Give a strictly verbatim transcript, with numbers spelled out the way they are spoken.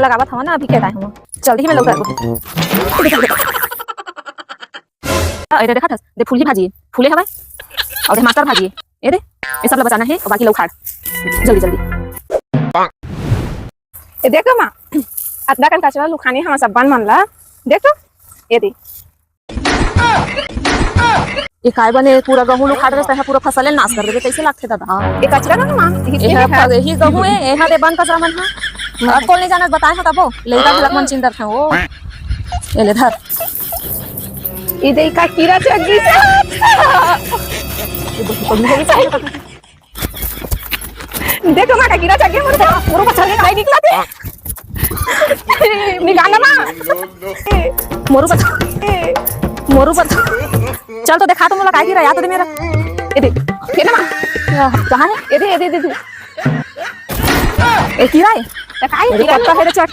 लगावत हवा ना, अभी के time हवा। जल्दी में लोग ए दे, देखत हस, दे फूलही भाजी, फूले हवय, अउ दे मास्टर भाजी, ए दे, ये सब ला बचाना हे, अउ बाकी ला उखाड़, जल्दी, जल्दी। ए देख माँ, अतना कन कचरा ल उखाने हवस अब्बन मन ला, देख तो, ए दे। ए काय बने पूरा गहूं ल उखाड़ रहे, तैं पूरा फसले नाश कर देबे, कइसे लागथे दादा? ए कचरा ना माँ, ए ह फ-, एही गहूं ए, ए ह दे बन कचरा मन ह। अब कोन नइ जानत बताए ह तबो, लइका घलक मन चिंदर थे ओ। ए ले धर। ए दे का कीरा चघ गिस। देख माँ का कीरा चघ गे मोर, मोर ऊपर चढ़ के काहे निकला थे? निकाल ना माँ। मोर ऊपर, मोर ऊपर। चल तो देखा तो मोला काय कीरा, या तो दे मेरा। ए दे, ये ना माँ। कहाँ है? ए दे, ए दे, ए दे, ए दे। ए कीरा है? त काय अरे कीरा? पत्ता है रे चट।